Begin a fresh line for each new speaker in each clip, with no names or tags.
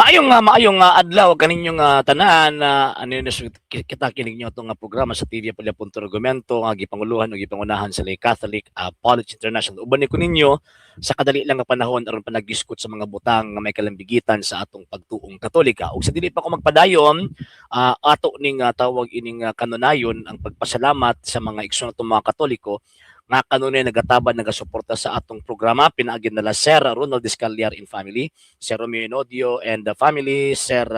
Maayong adlaw kaninyong tanan na ano yun, kita kinig niyo itong programa sa TV Apolya Punto Argumento nga gipanguluhan o gipangunahan sa Lay Catholic College International. Uban ni ko ninyo sa kadali lang nga panahon aron pa nagdiskut sa mga butang nga may kalambigitan sa atong pagtuong Katolika. Ug sa dili pa ko magpadayon, ato ning tawag ining kanunayon ang pagpasalamat sa mga igsoon natong mga Katoliko nga kanunay nagatabang, nagasuporta sa atong programa, pinaagi nila Sir Ronald Descaliar and family, Sir Romeo Enodio and the family, Sir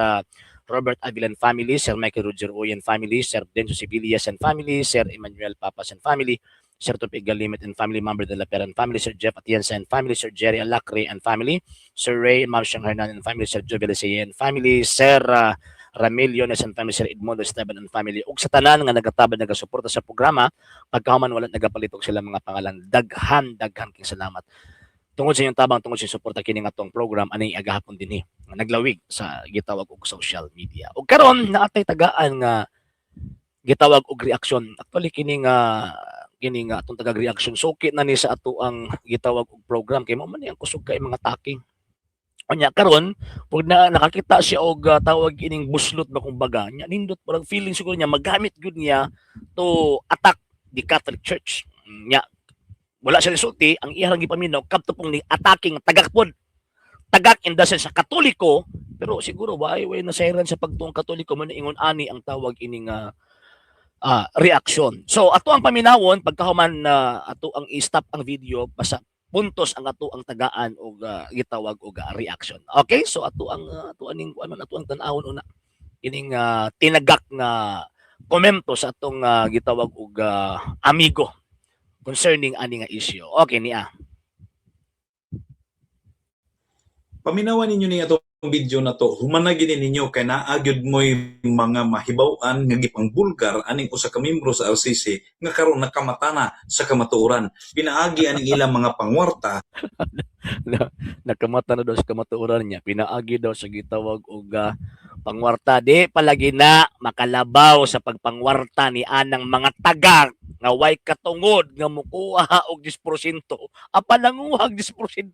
Robert Avilan family, Sir Michael Roger Uy and family, Sir Denso Sibillas and family, Sir Emmanuel Papas and family, Sir Tupig Galimit and family, Mamber de la Pera and family, Sir Jeff Atienza and family, Sir Jerry Alacre and family, Sir Ray and Ma'am Siang Hernan and family, Sir Joe Velasea and family, Sir Ramil Yones and family, Sir Edmundo Esteban and family, ug sa tanan nga nagatabang, nagasuporta sa programa, pagkahuman wala nagapalitog sila mga pangalan. Daghan, daghan king salamat tungod sa inyong tabang, tungod sa inyong suporta kini nga atong program ani agahapon dinhi nga naglawig sa gitawag og social media. Ug karon naatay tagaan nga gitawag og reaksyon. Actually, kini nga atong tagag reaksyon suki na ni sa ato ang gitawag og program kay mao man ni ang kusog kay mga taking. Unya karon pag na nakakita siya og tawag ining buslot ba kumbaga, nya nindot, parang feeling siguro niya magamit gyud niya to attack the Catholic Church. Nya wala siya resulti, ang iya lang gipaminaw kadto pong ni attacking tagak pod. Tagak in the sense sa Katoliko, pero siguro way way nasayran sa pagtuong Katoliko man ingon ani ang tawag ining reaksyon. So ato ang paminawon pagkahuman na ato ang i-stop ang video, basta puntos ang ato ang tagaan og gitawag og reaction. Okay, so ato aning ano, ato ang tan-awon una ining tinagak nga komento sa atong gitawag og amigo concerning ani nga issue. Okay niya.
Paminawan ninyo ni atong video na to, humana gini ninyo kay naa gyud mo'y mga mahibaw-an nga gipangbulgar aning usa ka membro sa RCC nga karon nakamata na sa kamatuoran. Pinaagi aning ilang mga pangwarta.
Nakamata na daw sa kamatuoran niya, pinaagi daw sa gitawag og pangwarta. Di palagi na makalabaw sa pagpangwarta ni anang mga tagak nga way katungod nga mukuha og 10%. Apan nanguha og 10%.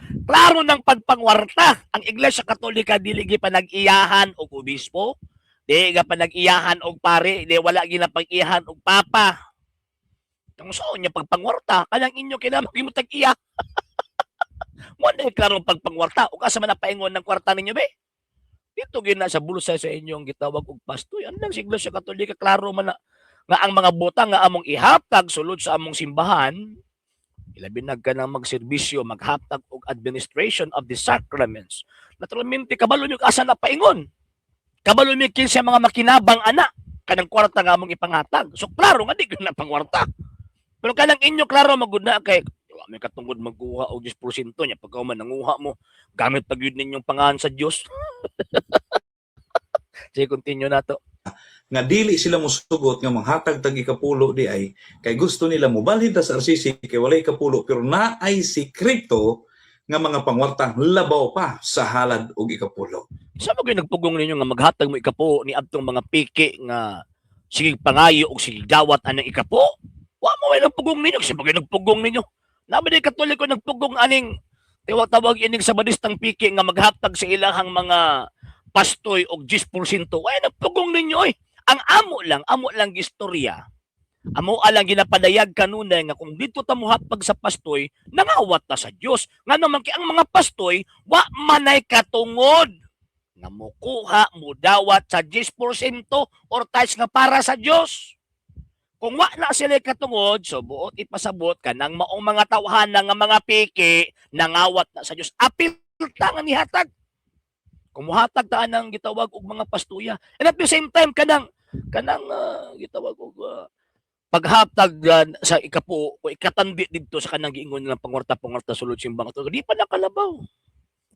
Klaro ng pagpangwarta. Ang Iglesia Katolika dili gi panag-iyahan og obispo, di ga panag-iyahan og pare, di wala ginapag-iyahan og papa. Kung saan niya pagpangwarta, kanang inyo kinahanglan mo tag-iya. Mo na klaro pagpangwarta. Ug asa man napaingon ng kwarta ninyo be? Dito gina sa bulsa sa inyong gitawag og pastoy. Ano lang sa Iglesia Katolika, klaro man na nga ang mga butang nga among ihatag sulod sa among simbahan, ilabi na ka nang magserbisyo, maghatag og administration of the sacraments. Naturalmente, kabalo nyo asa na paingon. Kabalo nyo kinsa mga makinabang ana kanang kwarta nga among ipanghatag. So klaro nga di na pangwarta. Pero kanang inyo klaro magud na kay wa may katungod magkuha og 10% niya, pagka man nanguha mo, gamit pa gyud ninyong pangalan sa Dios. Sige, continue na to.
Nga dili sila musugot nga manghatag tag ikapulo di ay kay gusto nila mobalhin ta sa RCC kay walay ikapulo, pero naay sikreto nga mga pangwarta labaw pa sa halad og ikapulo.
Sa mo nagpugong ninyo nga maghatag mo ikapo ni adtong mga piki nga sige pangayo og sige dawat anang ikapo? Wa mo may nagpugong ninyo kasi mo nagpugong ninyo. Nami di Katoliko nagpugong aning tawag ining sabadistang piki nga maghatag sa ilahang mga pastoy og 10%. Way nagpugong ninyo oy. Ang amo lang gistorya. Amo alang ginapadayag kanunay nga kung dito ta mohatag sa pastoy, nangawat ta sa Dios. Ngano man kay ang mga pastoy wa manay katungod nga mukuha, mudawat sa 10% or tithes nga para sa Dios. Kung wa na sila katungod, so buot ipasabot kanang maong mga tawhana nga mga piki nangawat na sa Dios. Apil ta nga nihatag. Kung muhatag ta ng gitawag og mga pastuya. And at the same time kanang kanang gitawag og paghatag sa ikapo o ikatandi didto sa kanang giingon nilang pangwarta-pangwarta sulod simbang ato, di pa nakalabaw.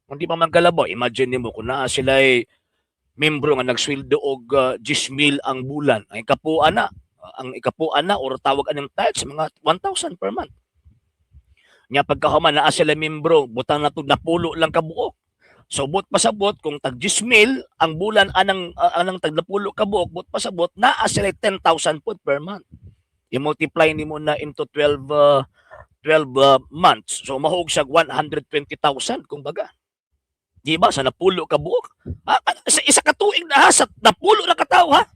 Kung di pa man kalabaw, imagine nimo kung naa sila'y membro nga nagsweldo og 10,000 ang bulan, ang ikapuan na or tawag anong tithes, mga 1,000 per month. Nya pagkahuman naa sila membro, butang na napulo lang kabuok. So buot pasabot kung tag 10,000 ang bulan anang tag napulo kabuok, buot pasabot naa sila 10,000 pud per month. I-multiply nimo na into 12 months. So mahug siya 120,000 kumbaga. Di ba sa napulo ka buok? Ah, sa isa ka tuig na ha, sa napulo na katawo ha.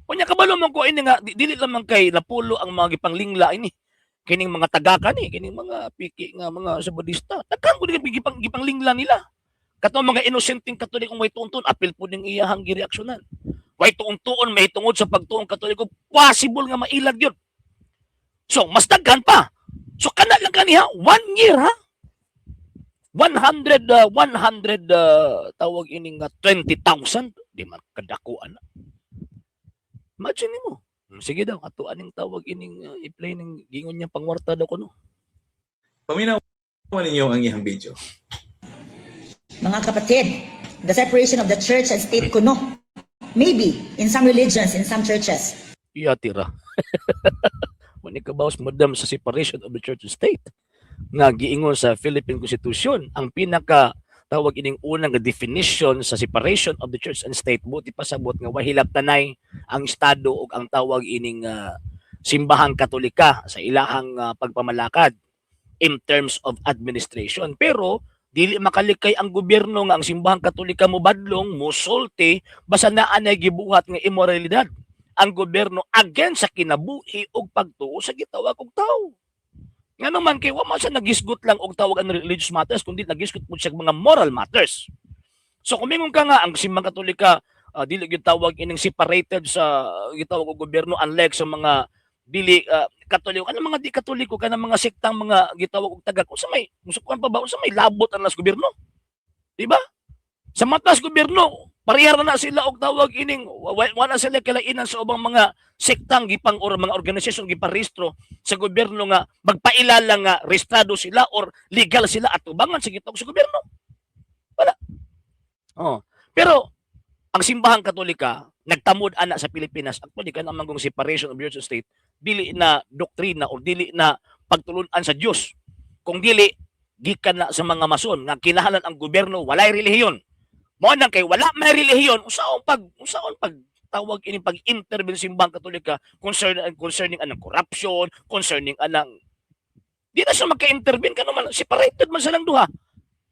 Unya kabalo man ko ini nga dili lamang kay napulo ang mga gipanglingla ini. Kining mga tagaka ni, kining mga piki nga mga sabadista. Daghan ko gipanglingla nila. Katong mga inosenteng Katolikong way tuon, apil po ning iyahang gireaksyonan. Way tuon may tungod sa pagtuong Katoliko, possible nga mailag yun. So, mas daghan pa. So, kana lang kaniha, one year ha. 100, 100, tawag ining 20,000. Di man kadakuan na. Imagine mo. Sige daw, ato aning tawag ining i-play ning gingon niya pangwarta daw kuno.
Paminawan ninyo ang iyang video.
Mga kapatid, the separation of the church and state kuno. Maybe in some religions, in some churches.
Iya tira. Wani ka bawas, madam, sa separation of the church and state nga giingon sa Philippine Constitution. Ang pinaka tawag ining unang nga definition sa separation of the church and state, buti pasabot nga wahilap tanay ang estado ug ang tawag ining simbahang Katolika sa ilahang pagpamalakad in terms of administration, pero dili makalikay ang gobyerno nga ang simbahang Katolika mobadlong, musulti, basta naa nay gibuhat nga immoralidad ang gobyerno against sa kinabuhi ug pagtuo sa gitawag og tao. Ngano man kay wa man siya nagisgot lang og tawag ang religious matters, kundi nagisgot mo siya og mga moral matters. So kung mingon ka nga ang simbahang Katolika dili gyud tawag ining separated sa gitawag og gobyerno, unlike sa mga dili Katoliko, kanang mga di Katoliko, kanang mga sektang mga gitawag og tagak, unsa may musukuan pa ba, unsa may labot ang las gobyerno? Di ba? Sa matas gobyerno, parehar na na sila og tawag ining wala sila kalainan sa ubang mga sektang gipang or mga organisasyon giparehistro sa gobyerno nga magpailala nga rehistrado sila or legal sila at tubangan sa gitawag sa gobyerno. Wala. Oh. Pero ang simbahang Katolika nagtamod ana sa Pilipinas. Actually, kanang manggong separation of church and state dili na doktrina or dili na pagtulunan sa Dios. Kung dili gikan na sa mga Mason nga kinahanglan ang gobyerno walay relihiyon. Mao nang kay wala may relihiyon, unsaon pag tawag ini pag-intervene simbahang Katolika concerning anang corruption, concerning anang di na siya magka-intervene kano man separated man silang duha.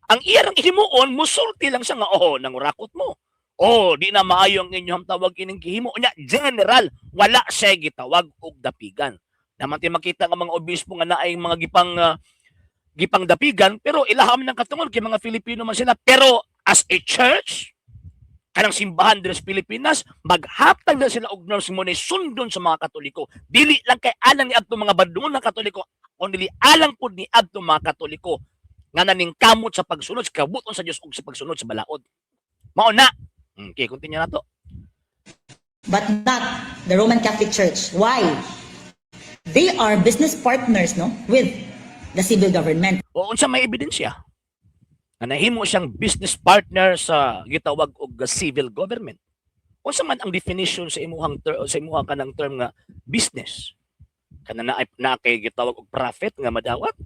Ang iya rang himuon, musulti lang siya nga, "Oh, nangurakot mo. Oh, di na maayo ang inyong tawag ining gihimo." Nya general, wala siya gitawag og dapigan. Naman ti makita nga mga obispo nga naay mga gipang dapigan, pero ilaham ng katungod kay mga Filipino man sila, pero as a church, kanang simbahan diri sa Pilipinas, maghatag na sila og norms mo ni sundon sa mga Katoliko, dili lang kay alang ni adto mga badlungon ng Katoliko, kundi alang pud ni adto mga Katoliko nga naningkamot sa pagsunod sa kabuton sa Dios ug sa pagsunod sa balaod. Mao na. Okay, continue na to.
But not the Roman Catholic Church. Why? They are business partners, no, with the civil government.
O unsa may ebidensya nga nahimo siyang business partner sa gitawag og civil government? Unsa man ang definition sa imuhang kanang term nga business? Kana na kay gitawag og profit nga madawat,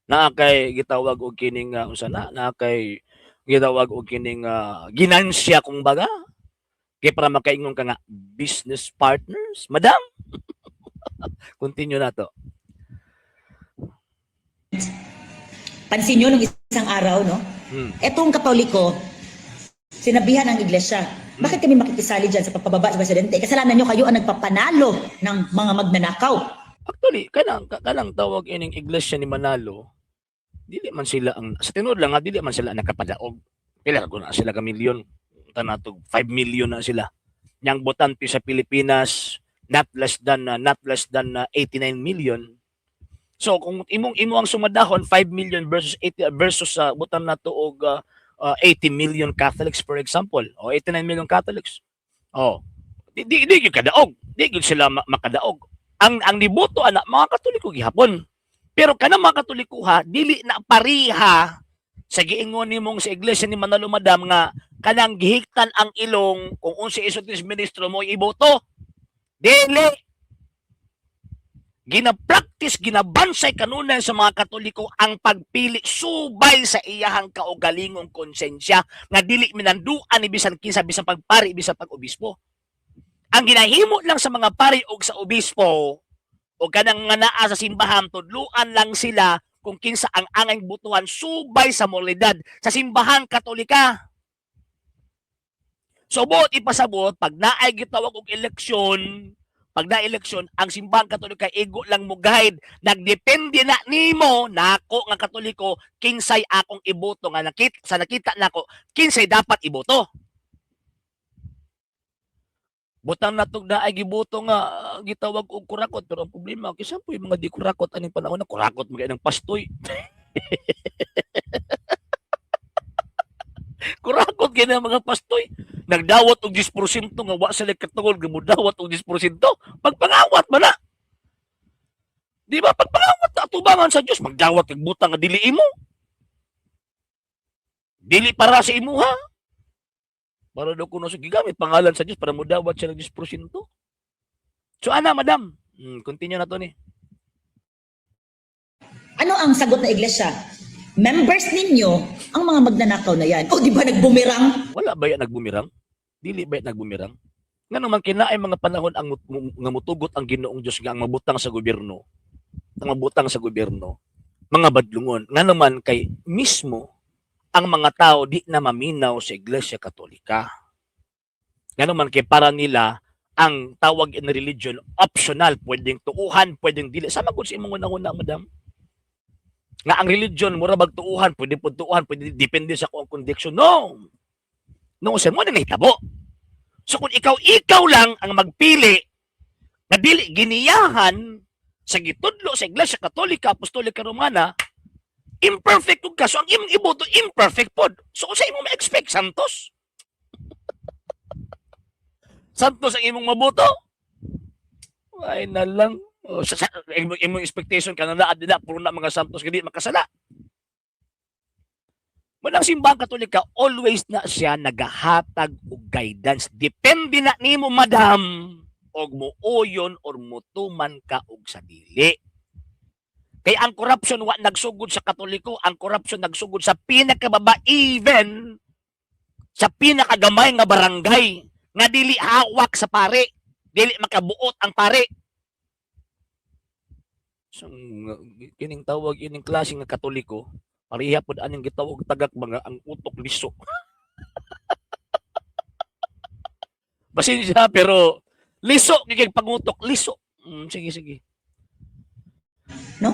naa kay gitawag og kining unsa na, naa kay gitawag og kining ginansya kung baga, kay para makaingon ka nga business partners, madam? Continue na to.
Pansin nyo nung isang araw, no? Etong Katoliko, sinabihan ng iglesia, "Bakit kami makikisali dyan sa pagpababa sa presidente? Kasalanan nyo, kayo ang nagpapanalo ng mga magnanakaw."
Actually, kanang tawag ining iglesia ni Manalo, dili man sila ang sa tinuod lang ha, dili man sila nakapadaog. Pila ka na sila ka milyon? Tanatog 5 million na sila. Yang botante sa Pilipinas not less than 89 million. So kung imong imo ang sumadahon, 5 million versus 80 versus sa butan nato og 80 million Catholics, for example, o 89 million Catholics. Oh, di gyud kadaog. Di gyud sila makadaog. Ang niboto ana mga Katoliko gihapon. Pero kanang mga Katoliko ha, dili na pariha sa giingon nimong sa iglesia ni Manalo, madam, nga kanang gihiktan ang ilong kung unsa isulti sa ministro mo iboto. Dili gina-practice, ginabansay kanunay sa mga Katoliko ang pagpili subay sa iyahang kaugalingong konsensya nga dili minanduan ni bisan kinsa, bisan pagpari, bisan pag-obispo. Ang ginahimo lang sa mga pari og sa obispo o kanang nga naa sa simbahan, tudluan lang sila. kung kinsa ang angay butuhan subay sa moralidad sa Simbahan Katolika. So buot ipasabot, pag naay gitawag og eleksyon, pag na eleksyon, ang Simbahan Katolika igo lang mo guide. Nagdepende na nimo nako nga Katoliko kinsay akong iboto nga nakita sa nakita nako kinsay dapat iboto. Butang natog na ay giboto nga gitawag og kurakot, pero ang problema kinsa po yung mga di kurakot aning panahon na kurakot mga ng pastoy. Kurakot kay mga pastoy. Nagdawat og 10% nga wa sila katungod gamudawat og 10%. Pagpangawat man na. Di ba? Pagpangawat na atubangan sa Dios, magdawat kag butang nga dili imo. Dili para sa imuha. Para daw kuno sa gigamit pangalan sa Dios para mudawat siya ng 10%. So ana, madam, continue na to ni.
Ano ang sagot na iglesia? Members ninyo ang mga magnanakaw na yan. O, di ba nagbumirang?
Wala ba yan nagbumirang? Dili ba yan nagbumirang? Nga naman kinaay mga panahon ang nga mutugot ang Ginoong Dios nga ang mabutang sa gobyerno. Ang mabutang sa gobyerno, mga badlungon. Nga naman kay mismo ang mga tao di na maminaw sa Iglesia Katolika. Nga naman kay para nila ang tawag in religion optional, pwedeng tuuhan, pwedeng dili. Sama gud sa imong una-una, madam. Nga ang religion mura bag tuuhan, pwede pud tuuhan, pwede, depende sa kung conviction. No. No, sir, mo na nahitabo. So kung ikaw lang ang magpili nga dili giniyahan sa gitudlo sa Iglesia Katolika Apostolika Romana, imperfect ug ka. So ang imong iboto imperfect pod. So unsa imong ma-expect, Santos? Santos ang imong maboto? Ay na lang. O, sa imong expectation ka na na puro na mga Santos nga di makasala. Manang Simbahang Katolika, always na siya nagahatag og guidance. Depende na nimo, madam, og muuyon or mutuman ka og sa dili. Kay ang corruption wa nagsugod sa Katoliko, ang corruption nagsugod sa pinakababa, even sa pinakagamay nga barangay nga dili hawak sa pare, dili makabuot ang pare. So, kining tawag ining klase nga Katoliko, pareha pod aning gitawag tagak mga ang utok liso. Pasensya pero liso gigig pangutok, liso. Sige sige.
No?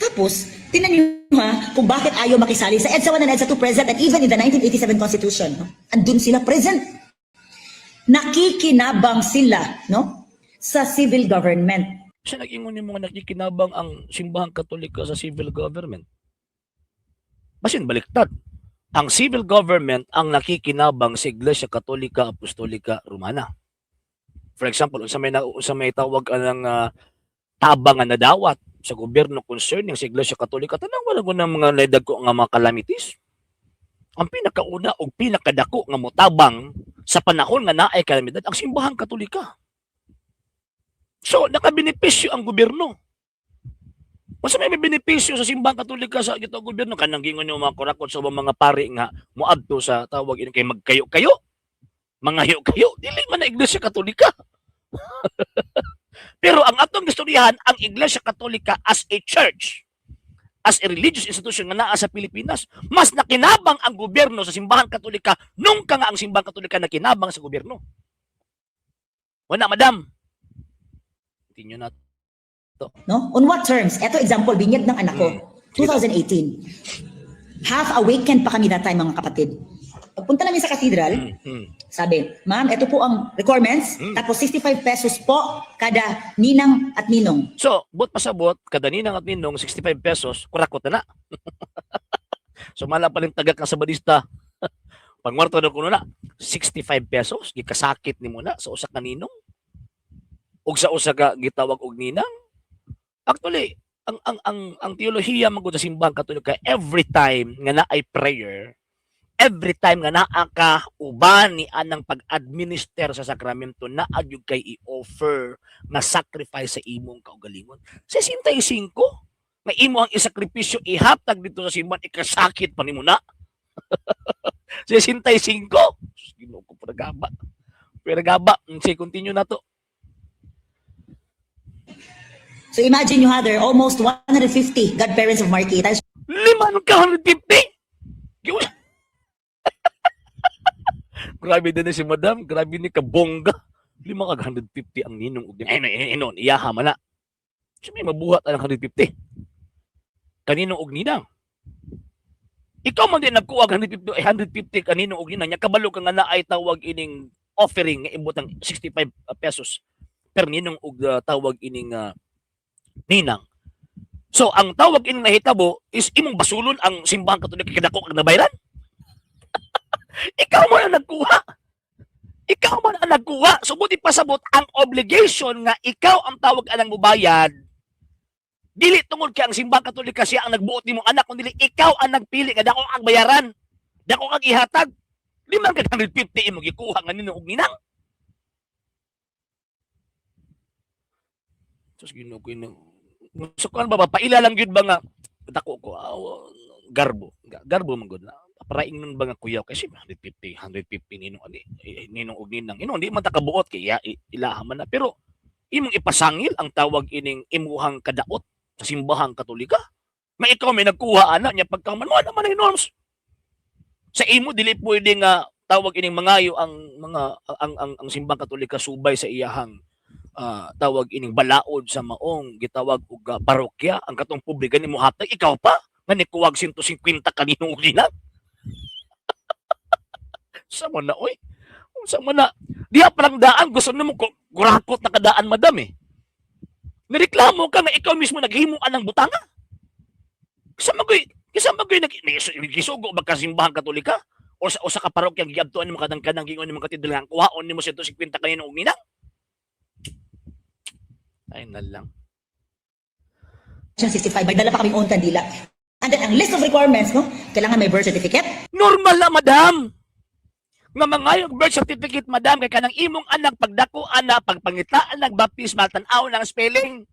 Tapos, tinan niyo ha, kung bakit ayaw makisali sa EDSA 1 and EDSA 2 present and even in the 1987 Constitution. No? Andun sila present. Nakikinabang sila, no? Sa civil government.
Siya nag-ingon yung mga nakikinabang ang Simbahang Katolika sa civil government. Basin baliktad. Ang civil government ang nakikinabang sa Iglesia Katolika Apostolika Romana. For example, unsa may tawag anang tabang nga nadawat sa gobyerno concerning sa Iglesia Katolika, tanang wala ko ng mga naidagko nga mga calamities. Ang pinakauna og pinakadako nga motabang sa panahon nga naay kalamidad ang Simbahang Katolika. So, nakabenepisyo ang gobyerno. Unsa may benepisyo sa Simbahang Katolika sa gito gobyerno, kanang gingon yung mga kurakot sa ubang mga pari nga moadto sa tawag ini kay magkayo-kayo. Mangayo kayo, dili man na Iglesia Katolika. Pero ang atong istoryahan, ang Iglesia Katolika as a church, as a religious institution nga naa sa Pilipinas, mas nakinabang ang gobyerno sa Simbahan Katolika nung ka nga ang Simbahan Katolika nakinabang sa gobyerno. Wala, madam. Continue na.
No? On what terms? Ito example, binyag ng anak ko. 2018. Half awakened pa kami that time, mga kapatid. Pagpunta namin sa cathedral, sabi, "Ma'am, ito po ang requirements." Tapos 65 pesos po kada ninang at ninong.
So, buot pasabot, kada ninang at ninong, 65 pesos, kurakot na na. So, mala pa rin tagak nga sabadista. Pangwarto na kuno na, 65 pesos, gikasakit ni mo na sa usa ka ninong. Ug sa usa ka gitawag og ninang. Actually, ang teolohiya man gud sa Simbahang Katolika, every time nga naay prayer, every time nga naa ka uban ni anang pag-administer sa sakramento, naa gyud kay i-offer nga sacrifice sa imong kaugalingon. 65 nga imo ang isakripisyo ihatag dito sa simbahan, ikasakit pa nimo na. 65. Sus, Ginoo ko, pagaba. Pero gaba, sige, continue na to.
So imagine you had there almost 150 godparents of Marky. Times
Lima ka 150? Grabe din ni si madam, grabe ni kabongga. Lima ka 150 ang ninong og ay inon, iyaha man na. So may mabuhat ang 150. Kaninong og ninang. Ikaw man din nagkuha og 150, ay 150 kaninong og ninang. Nya kabalo ka nga naay tawag ining offering nga ibutang 65 pesos per ninong og tawag ining ninang. So ang tawag ining nahitabo is imong basulon ang Simbahang Katoliko kay kadako kag nabayran. Ikaw man ang nagkuha. Ikaw man ang nagkuha. So buti pasabot ang obligation nga ikaw ang tawag anang mubayad. Dili tungod kay ang Simbahang Katoliko siya ang nagbuot nimong anak, kundi ikaw ang nagpili nga dako ang bayaran. Dako kang ihatag. 550 imong gikuha nga ninong og ninang. Sus, Ginoo ko ino. So kuan ba, paila lang gyud ba nga dako ko, garbo. Garbo man gud na. Para ingnon ba nga kuyaw kasi 150 150 ninong ani eh, ninong og ninang. Ino di man ta kabuot kay iya, ilaha man na, pero imong ipasangil ang tawag ining imuhang kadaot sa Simbahang Katolika. Nga ikaw may nagkuha ana niya pagkaman mo naman ang norms. Sa imo dili pwede nga tawag ining mangayo ang mga ang Simbahang Katolika subay sa iyahang tawag ining balaod sa maong gitawag og parokya ang katong publika nimo hatag, ikaw pa nga nikuwag 150 kaninong og ninang. Sa mo na oy, unsa man na diha pa lang daan gusto nimo kurakot na kadaan, madam eh. Nireklamo ka nga ikaw mismo naghimo anang butanga. Kisa magoy nag gisugo ba ka Simbahang Katolika o sa kaparokya giadtuan nimo kadang kanang gingon nimo katedral nga kuhaon nimo 150 kaninong og ninang? Ay na lang.
65. May dala pa kaming own kandila. And then, ang list of requirements, no? Kailangan may birth certificate.
Normal na, madam. Nga mangayog birth certificate, madam, kay kanang imong anak pagdako ana, pagpangitaan ng baptismal, tan-aw ng spelling.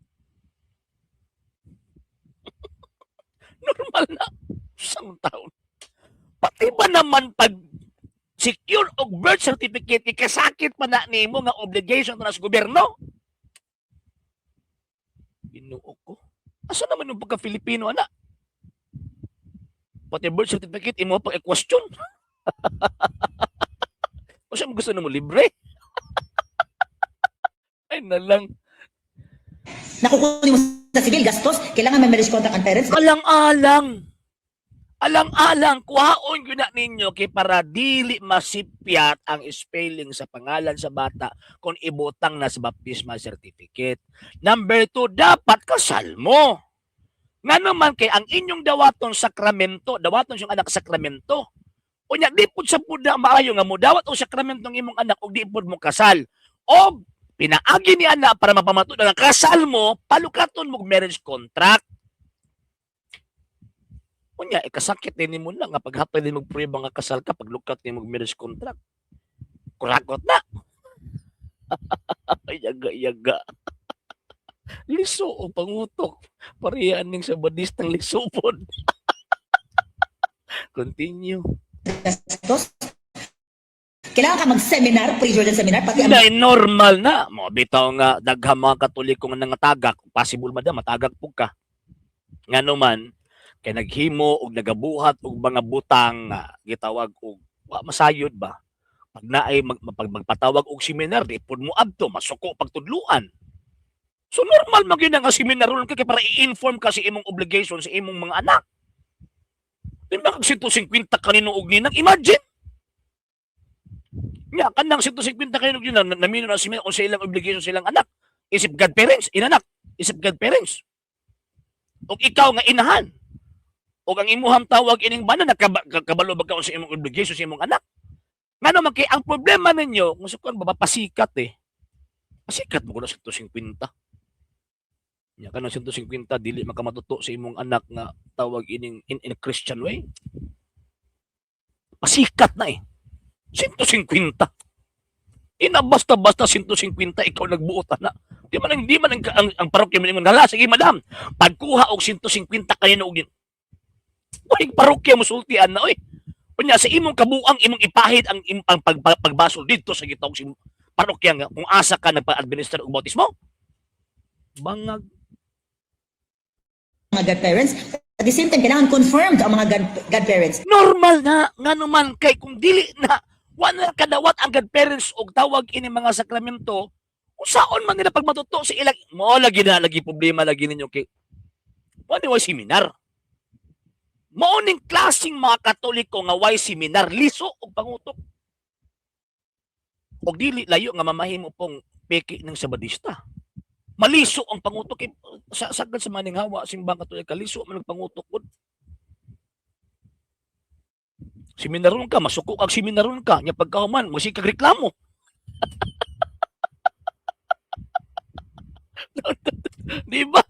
Normal na. Isang taon. Pati ba naman pag secure og birth certificate, ikasakit pa na nimo nga obligation na sa gobyerno? Ginoo ko. Asa naman yung pagka-Filipino, ana? Pati birth certificate, imo pag i-question. O siya mo gusto na mo libre? Ay na lang.
Nakukunin mo sa civil, gastos. Kailangan may marriage contract ang parents.
Alang-alang. Alang-alang, kuhaon yun na ninyo kay para dili masipyat ang spelling sa pangalan sa bata kung ibutang na sa baptismal certificate. Number 2, dapat kasal mo. Nga naman kay ang inyong dawaton sakramento, dawaton siyang anak sakramento. Unya, di pud sa pud na maayo nga mo dawat og sakramento ang imong anak og di pud mo kasal. Og pinaagi ni anak para mapamatud ang kasal mo, palukaton mo og marriage contract. Unya, ikasakit din mo na nga paghatag din mo prueba nga kasal ka, paglukat ni mo marriage contract. Kurakot na. Yaga, yaga. Liso o pangutok. Parehas ning sa badistang liso pod. Continue.
Gastos. Kailangan ka mag-seminar, pre-Jordan seminar, pati ang
Na normal na. Mo bitaw nga daghang mga Katoliko nga nangatagak, possible, madam, matagak pug ka. Nga naman kay naghimo og nagabuhat og mga butang nga gitawag og wa masayod ba. Pag naay magpatawag og seminar, di pud mo adto, masuko pagtudluan. So normal man gyud nga seminar ron ka kay para i-inform ka sa imong obligation sa imong mga anak. Di ba kag 150 kanino og ninang? Imagine. Nya kanang 150 kanino og ninang namino na seminar kung sa ilang obligation sa ilang anak. Isip godparents, inanak, isip godparents. Og ikaw nga inahan. Og ang imuhang tawag ining bana, nakabalo ba ka sa imong obligation sa imong anak? Ngano man kay ang problema ninyo, kung sa kuan ba pasikat eh. Pasikat mo kuno 150. Nya kanang 150 dili makamatuto sa imong anak nga tawag ining in a Christian way. Pasikat na eh. 150. Ina basta-basta 150 ikaw nagbuot na. Di man ang parokya man ingon, "Hala, sige madam, pagkuha og 150 kanino og Uy, parokya mo sultian na oy. Unya sa imong kabuang imong ipahid ang pagbasol didto sa gitawag si parokya nga kung asa ka nagpa-administer og bautismo. Bangag.
mga godparents. At the same time, kailangan confirmed ang mga godparents.
Normal na nga naman kay kung dili na wala kadawat ang godparents og tawag ini mga sakramento, unsaon man nila pagmatuto sa ilang mo lagi na lagi problema lagi ninyo kay wa ni way seminar. Mao ning klaseng mga Katoliko nga way seminar, liso og pangutok. Og dili layo nga mamahimo pong peki ng Sabadista. Maliso ang pangutok kay sa sagad sa maninghawa simbang Katoliko, liso man ang pangutok pud. Seminaron ka, masuko kag seminaron ka, nya pagkahuman, musikag reklamo. Di ba?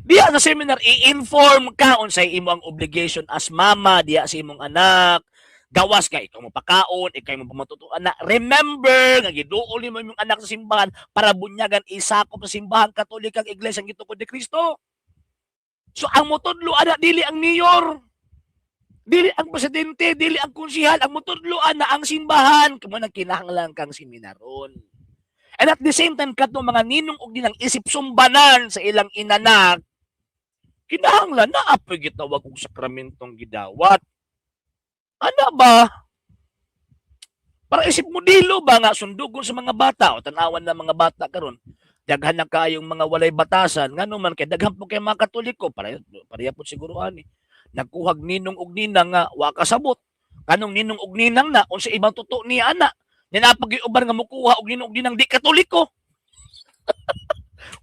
Diya sa seminar, i-inform ka unsay imo ang obligation as mama diya sa imong anak. Gawas ka, ikaw mo pakaon, ikaw mo pamatutuan na. Remember, nga giduol nimo imong anak sa simbahan para bunyagan isakop sa simbahan Katolikang Iglesia ng Gitukod ni Kristo. So ang motudlo ana dili ang mayor. Dili ang presidente, dili ang konsihal, ang motudlo ana ang simbahan. Kamo nang kinahanglan kang seminaron. And at the same time, katong mga ninong og ninang isip sumbanan sa ilang inanak, kinahanglan na apoy gitawag og sakramentong gidawat. Ana ba? Para isip modelo ba nga sundugon sa mga bata o tanawan ng mga bata karon? Daghan na kayong mga walay batasan ngano man kay daghan po kay mga Katoliko, pareha pareha po siguro ani. Nagkuhag ninong og ninang nga wa kasabot. Kanong ninong og ninang na unsa ibang tuto niya ana? Ninapag uban nga mukuha og ninong og ninang di Katoliko.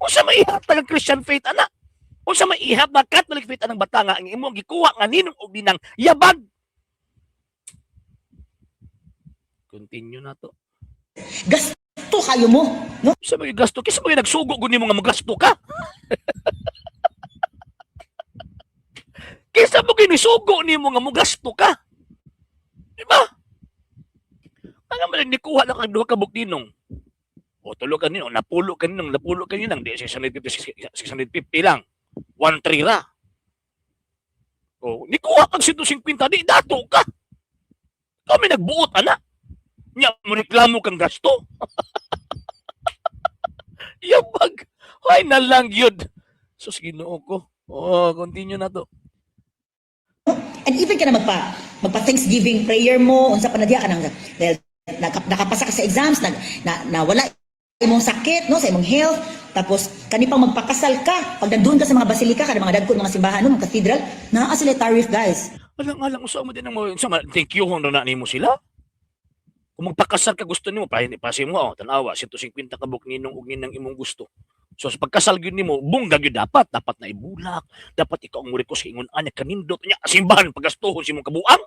Unsa may ihatag ang Christian faith ana? Unsa may ihatag Catholic faith anang bata nga ang imong gikuha nga ninong og ninang yabag? Continue na to.
Gasto kayo mo, no?
Sa mga gasto, kisa mga nagsugo gud nimo nga magasto ka. Kisa mo ginisugo nimo nga mogasto ka. Di ba? Ano man nikuha lang kag duha ka bukdinong. O tulo ka ninong, napulo ka ninong, napulo ka ninang, di 650, 650 lang. 1.3 ra. O nikuha kag 150, di dato ka. Kami nagbuot ana. Nya mo reklamo kang gasto. Yabag. Ay nalang yun. Sus, Ginoo ko. Oh, continue na to.
And even ka na magpa Thanksgiving prayer mo, unsa pa na diya ka nang dahil nakapasa ka sa exams, nag na, nawala imong sakit, no, sa imong health, tapos kani pang magpakasal ka, pag nandun ka sa mga basilika, kada mga dagko mga simbahan, no, mga cathedral, naa sila tariff, guys.
Alang alang usa mo din ang mo sa thank you na na nimo sila. Kung magpakasal ka gusto nimo pa pasi mo, oh, tan-awa 150 ka buk ninong og ninang imong gusto. So sa pagkasal gyud nimo, bongga gyud dapat, dapat na ibulak, dapat ikaw ang murikos ingon ani kanindot nya simbahan pagastuhon sa imong kabuang.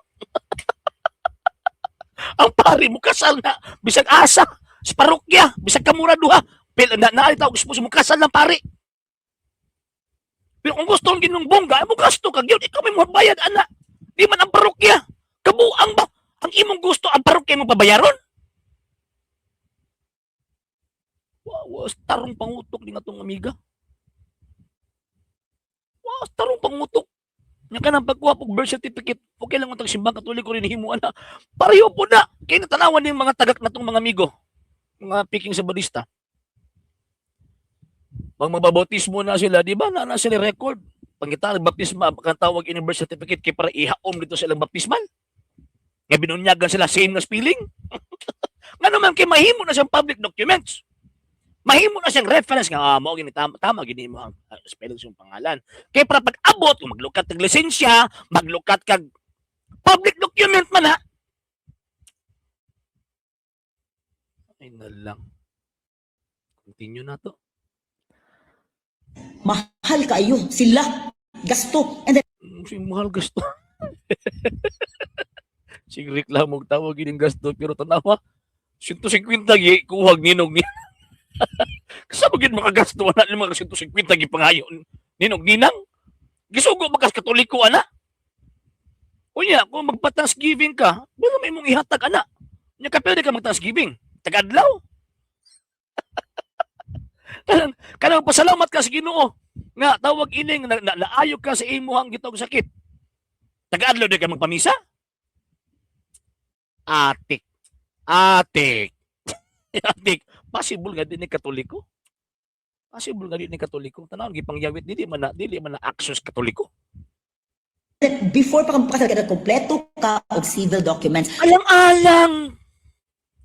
Ang pari mo kasal na bisag asa sa parokya, bisag kamura duha. Pero na naay tawag gusto mo kasal ng pari. Pero kung gusto ang ginong bongga, mo gasto ka gyud, ikaw may bayad ana. Di man ang parokya. Kabuang ba? Ang imong gusto, ang parokya mo pabayaron? Wow, wow, tarong pangutok ni nga tong amiga. Wow, tarong pangutok. Nya ka nang pagkuha pog birth certificate, okay lang ang simbang Katoliko rin himo ana. Pareho po na. Kay natanawan ning mga tagak na tong mga amigo. Mga piking Sabadista. Pag magbabautismo na sila, di ba na na sila record? Pangita ang baptisma, kang tawag ini birth certificate kay para ihaom dito sa ilang baptismal. Nga binunyagan sila same na spelling. Nga naman kay mahimo na siyang public documents. Mahimo na siyang reference nga mao gini tama, tama gini mo ang spelling sa iyong pangalan. Kay para pag abot kung maglukat kag lisensya, maglukat kag public document man ha. Ay na lang. Continue na to.
Mahal kayo sila. Gasto. And then,
Si mahal gasto. Sige reklamo og tawag gining gasto pero tanawa 150 gi kuhag ninog ni. Kasama gid makagasto ana ni mga 150 gi pangayon ninog ninang. Gisugo ba kas Katoliko ana? Unya kung magpa-Thanksgiving ka, wala may imong ihatag ana. Nya ka pwede ka mag-Thanksgiving. Tagadlaw. Kanang kanang pasalamat ka sa Ginoo nga tawag ining na, na, naayo ka sa imuhang gitog sakit. Tagadlaw di ka magpamisa? Atik. Atik. Atik. Possible nga din ni Katoliko. Possible nga di ni Katoliko. Tanaw gipangyawit, dili man na actions Katoliko.
Before pa ka pakasal ka, kompleto ka og civil documents.
Alang-alang.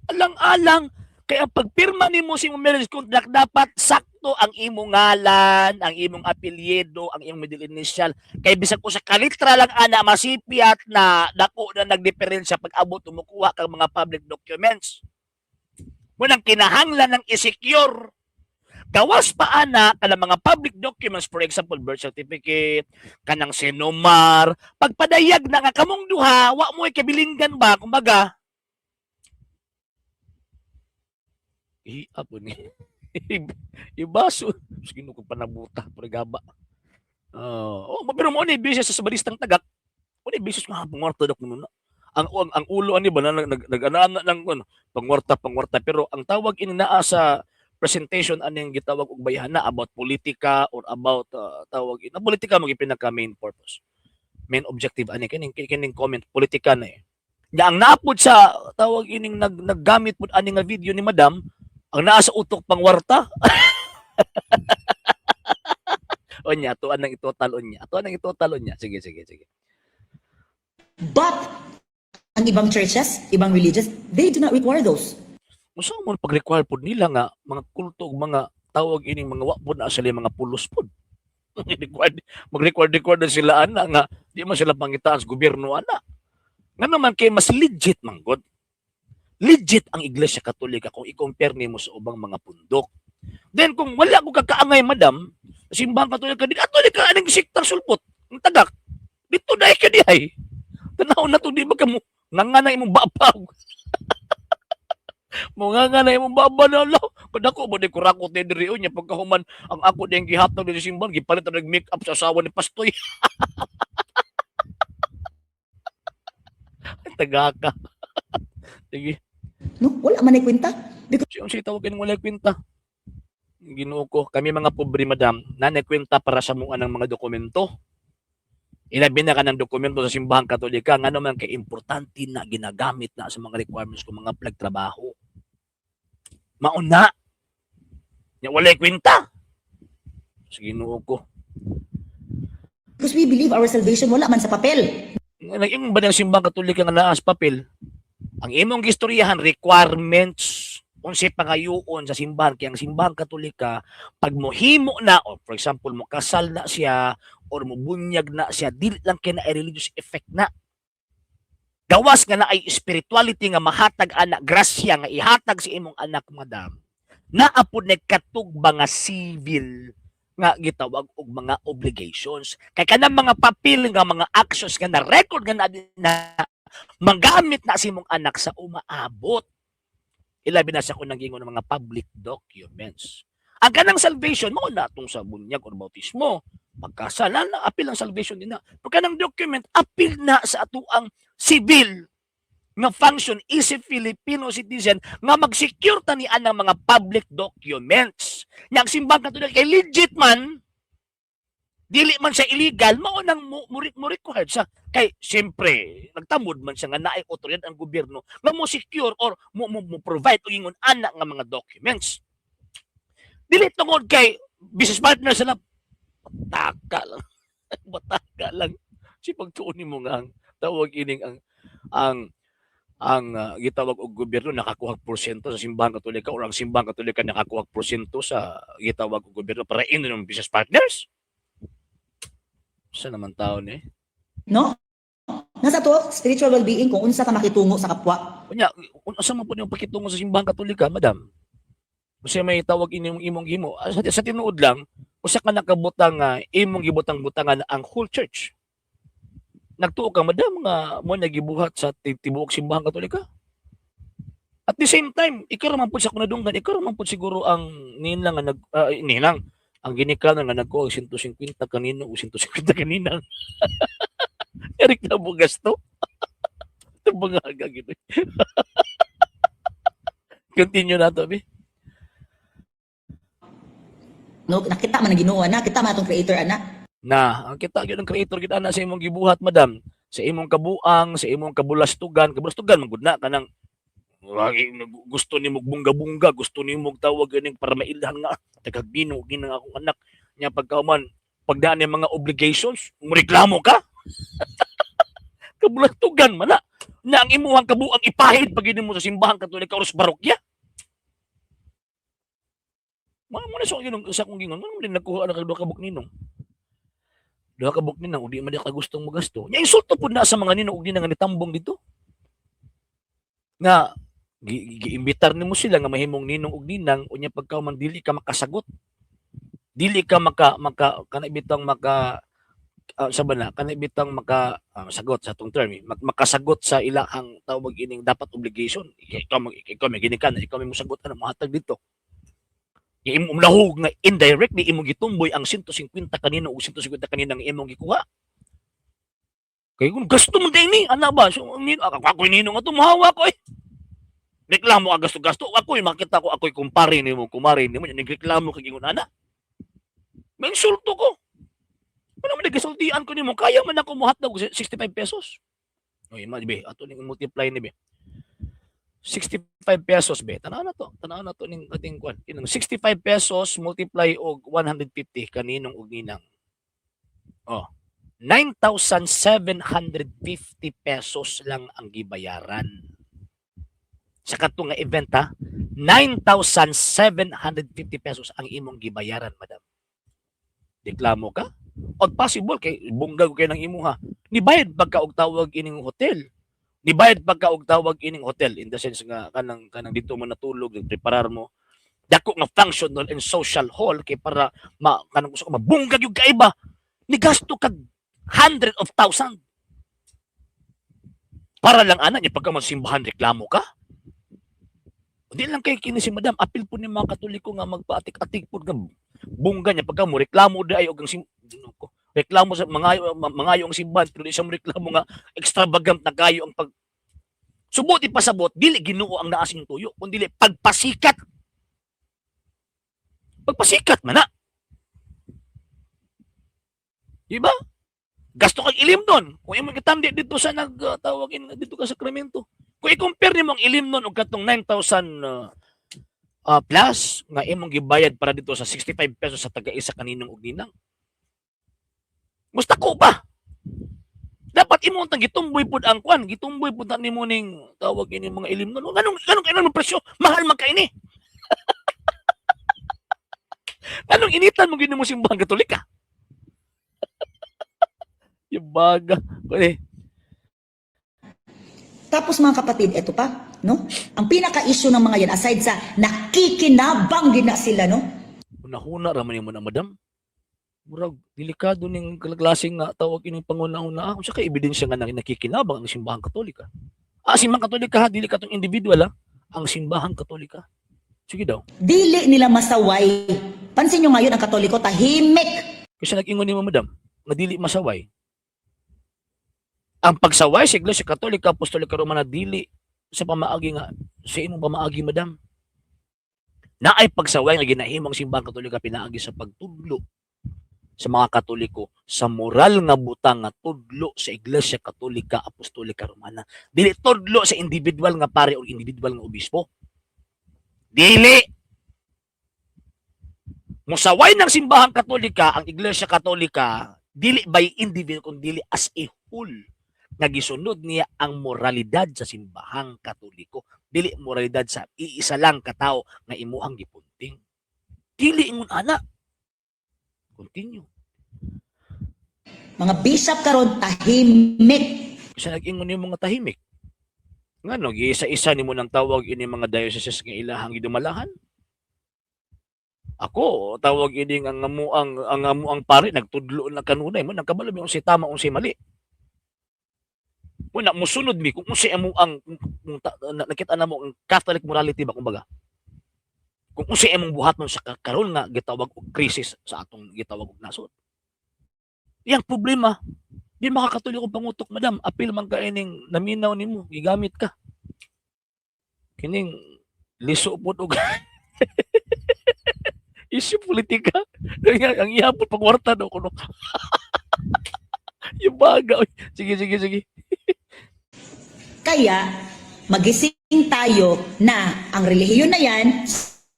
Alang-alang. Kaya pagpirma nimo sa imong marriage contract, dapat sakto ang imong ngalan, ang imong apelyido, ang imong middle initial. Kay bisag usa ka litra lang ana masipyat na dako na nagdiferensya pag abot tumukuha kang mga public documents. Munang kinahanglan ng i-secure. Gawas pa ana kanang mga public documents, for example, birth certificate, kanang CENOMAR, pagpadayag na nga kamong duha, wa mo kabilinggan ba, kumbaga. Iha po ni. Ibaso. Sige ko panabuta, gaba. Oh, pero mo ni business sa baristang tagak. Mo ni business nga pangwarta dak kuno na. Ang ulo ani ba na nag nag, nag ng ano, pangwarta pangwarta, pero ang tawag ini naa sa presentation aning gitawag og bayhana about politika or about tawag ina politika mo pinaka main purpose. Main objective ani kining kining comment politika na eh. Nya ang naapod sa tawag ining naggamit pud ani nga video ni madam, ang naa sa utok pangwarta. Onya, tuan nang itotal onya. Tuan nang itotal onya. Sige, sige, sige.
But ang ibang churches, ibang religions, they do not require those.
Unsa man pag-require pud nila nga mga kulto ug mga tawag ining mga wa pud na sila mga pulos pud? Required, mag-require require na sila ana nga di man sila pangitaan sa gobyerno ana. Nga naman kay mas legit man gud. Legit ang Iglesia Katolika kung i-compare nimo sa ubang mga pundok. Then kung wala ko kakaangay, madam, simbahan Katolika di ato di ka aning siktang sulpot. Ang tagak. Dito dai ka di ay. Tanaw na to, di ba kamo nga na imong babaw. Mo nga na imong baba na lo. Kadako ba di kurakot ni diri unya pagkahuman ang ako diyang gihatag diri simbahan gipalit na nag make up sa asawa ni Pastoy. Tagaka. Sige.
No, wala man ay kwenta. Because
Siya ang tawag kining walay kwenta. Ginoo ko, kami mga pobre, madam, nanay kwenta para sa mua ng mga dokumento. Ilabi na ka ng dokumento sa simbahang Katolika, nga naman kay importante na ginagamit na sa mga requirements ko mga plag trabaho. Mauna. Nya walay kwenta. Sa Ginoo ko.
Because we believe our salvation wala man sa papel.
Nag-ingon ba ng simbahang Katolika nga naa sa papel? Ang imong gistoryahan, requirements, unsay pangayoon sa simbahan, kay ang simbahang Katolika pag mohimo na, or for example mo kasal na siya or mobunyag na siya, dili lang kay na religious effect na, gawas nga na ay spirituality nga mahatag ana, grasya nga ihatag sa imong anak, madam, naa pud nagkatugba nga civil nga gitawag og mga obligations, kay kanang mga papel nga mga actions nga na record nga na magamit na sa imong anak sa umaabot, ilabi na sa kung nagingon ng mga public documents. Ang kanang salvation mao na atong sa bunyag or bautismo, pagkasal na, apil ang salvation din na. Pero kanang document, apil na sa atuang civil nga function is a Filipino citizen nga mag-secure ta ni anang mga public documents. Nya ang simbang Katoliko kay legit man, dili man siya illegal, mao nang mo required sa kay siyempre nagtamod man siya nga naay otoridad ang gobyerno nga mo secure or mo provide og ingon ana nga mga documents. Dili tungod kay business partner sila. Bataka lang. Bataka lang. Si pagtuon nimo nga ang tawag ining ang gitawag og gobyerno nakakuha porsyento sa simbahan Katolika or ang simbahan Katolika nakakuha porsyento sa gitawag og gobyerno para ino ng business partners. Sa naman taon eh.
No? Nasa to, spiritual well-being kung unsa ka makitungo sa kapwa.
Unya, unsa man po niyong pakitungo sa simbahang Katolika, madam? Kasi may tawag inyong imong himo. Sa tinuod lang, usa ka nakabutang nga imong gibutang-butangan ang whole church. Nagtuo ka, madam, nga mo nagibuhat sa tibuok simbahang Katolika. At the same time, ikaw ra man pud sa kunadunggan, ikaw ra man pud siguro ang ninang nga nag ninang ang ginikanan nga nagkuha og 150 kanino o 150 kaninang. Eric na mo gasto. Ito mga gagawin. Continue na to, bi.
No, nakita man ang Ginoo ana, kita man atong creator ana.
Na, ang kita gyud ang creator gid ana sa imong gibuhat, madam. Sa imong kabuang, sa imong kabulastugan, kabulastugan man gud na kanang Lagi gusto nimo bungga-bungga, gusto nimo tawag ganing para mailhan nga daghag ninong ginang akong anak nya. Pagkauman pagdaan ni mga obligations, reklamo ka. Kabulatugan man na na ang imuhang kabuang ipahid pag mo sa Simbahan Katolika or sa parokya. Mga mo na sa akong sa akong gingon, mo din nagkuha na kag duha ka buok ninong. Duha ka buok ninang, ug di man ka gustong mogasto. Nya insulto pud na sa mga ninong ug ninang nga nitambong dito. Nga giimbitar nimo sila nga mahimong ninong ug ninang, unya pagka man dili ka makasagot. Dili ka maka maka kana bitang maka sa ba na kana bitang maka sagot sa atong term eh, makasagot sa ilahang tawag ining dapat obligation. Ikaw may ginikan, ikaw may mosagot, ano mohatag dito. Imong lahog nga indirectly imong gitumboy ang 150 kanino ug 150 kanina nga imong gikuha. Kay kung gasto mo din ni, ana ba? So, ako, ako ninong ato, muhawa ko eh. Reklamo ka gasto-gasto. Ako makita ko, ako'y kumpare nimo, kumare nimo, nagreklamo kag ingon ana. May insulto ko. Ano man nagasultian ko nimo, kaya man ako mohatag og 65 pesos. Oy, ma be, ato ning multiply ni be. 65 pesos be. Tanaw na to, tanaw na to ning ating kwan. Kinang 65 pesos multiply og 150 kaninong og ninang. Oh. 9,750 pesos lang ang gibayaran. Sa kato nga event ha, 9,750 pesos ang imong gibayaran, madam. Reklamo ka? Og possible kay bongga ko kay ng imuha. Nibayad pagka og tawag ining hotel. Nibayad pagka og tawag ining hotel in the sense nga kanang dito mo natulog, nagpreparar mo. Dako nga functional and social hall kay para ma kanang gusto ko mabunggag yung kaiba. Nigasto kag hundred of thousand. Para lang ana niya pagka magsimbahan reklamo ka. Di lang kay kini si madam, apil po ni mga Katoliko nga magpaatik-atik po nga bungga niya pagka mo reklamo di ay og ang sim Ginoo ko. Reklamo sa mga mangayo ang simbahan pero di siya mo reklamo nga extravagant na kayo ang pag Subot ipasabot, dili Ginoo ang naa sa inyong tuyo, kun dili pagpasikat. Pagpasikat man na. Di ba? Gasto kag ilim nun. Kung imo gitandi dito sa nagtawag in dito ka sakramento. Kung i-compare nimo ang ilim nun og katong 9,000 plus nga imong gibayad para dito sa 65 pesos sa taga-isa kaninong og ninang. Musta ko ba? Dapat imo tang gitumboy pud ang kwan, gitumboy pud na nimo ning tawag ini mga ilim nun. Nganong presyo? Mahal man kay ni. Nganong initan mo gid mo Simbahan Katolika? Yung baga. Kuni,
Tapos mga kapatid, eto pa, no? Ang pinaka-issue ng mga yan, aside sa nakikinabang gina sila, no?
Hunahuna ra man nimo na, madam. Murag delikado ning klase nga tawag ining panguna-una. Unsa kay ebidensya nga nakikinabang ang Simbahan Katolika? Ah, Simbahan Katolika ha, dili katong individual ha. Ang Simbahan Katolika. Sige daw.
Dili nila masaway. Pansin nyo ngayon, ang Katoliko, tahimik.
Kasi nag-ingon nimo, madam, nga dili masaway. Ang pagsaway sa Iglesia Katolika Apostolika Romana dili sa pamaagi nga sa imong pamaagi, madam. Naay pagsaway nga ginahimo ang Simbahan Katolika pinaagi sa pagtudlo sa mga Katoliko sa moral nga butang nga tudlo sa Iglesia Katolika Apostolika Romana. Dili tudlo sa individual nga pare o individual nga obispo. Dili. Musaway ng Simbahan Katolika ang Iglesia Katolika dili by individual kun dili as a whole nga gisunod niya ang moralidad sa Simbahang Katoliko, dili moralidad sa iisa lang katawo nga imuhang gipunting. Dili ingon ana. Continue.
Mga bishop karon tahimik.
Kasi nag-ingon nimo nga tahimik. Ngano giisa-isa nimo nang tawag ini mga dioceses nga ilahang gidumalahan? Ako, tawag ini ang amuang pare nagtudlo na kanunay mo nagkabalo mi unsay tama, unsay mali. Muna musunod mi kung unsay amuang kung nakita namo ang Catholic morality ba kumbaga. Kung unsay among buhaton sa karon nga gitawag og crisis sa atong gitawag og nasod. Yang problema, di makakatuloy kong pangutok, madam. Apil man ka ining naminaw nimo, gigamit ka. Kining liso pod og issue politika. Ang iya pod pagwarta daw kuno. Yung baga. Oy. Sige, sige, sige.
Kaya, Magising tayo na ang relihiyon na yan,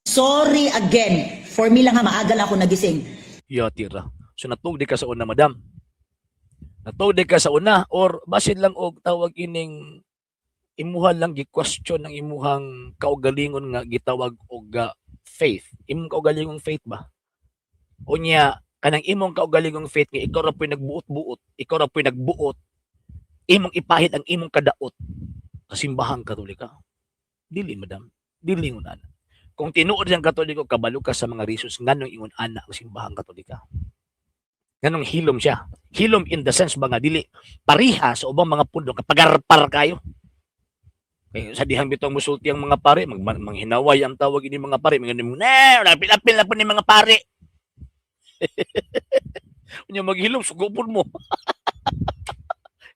sorry again, for me lang ha, maaga lang ako nagising.
Ya tira. So natugdi ka sa una, madam. Natugdi ka sa una or basin lang og tawag ining imuha lang gi-question ang imuhang kaugalingon nga gitawag og faith. Imong kaugalingong faith ba? Unya kanang imong kaugalingong faith nga ikaw ra po'y nagbuot-buot, ikaw ra po'y nagbuot, imong ipahid ang imong kadaot sa Simbahang Katolika. Dili, madam. Dili ingon ana. Kung tinuod ang Katoliko, kabalo ka sa mga reasons nganong ingon ana ang Simbahang Katolika. Nganong hilom siya. Hilom in the sense ba nga dili pariha sa ubang mga pundo kapagarpar kayo. Kay sa dihang bitong musulti ang mga pare, manghinaway ang tawag ini mga pare, mga na, apil-apil na po ni mga pare. Unya maghilom, sugupon mo.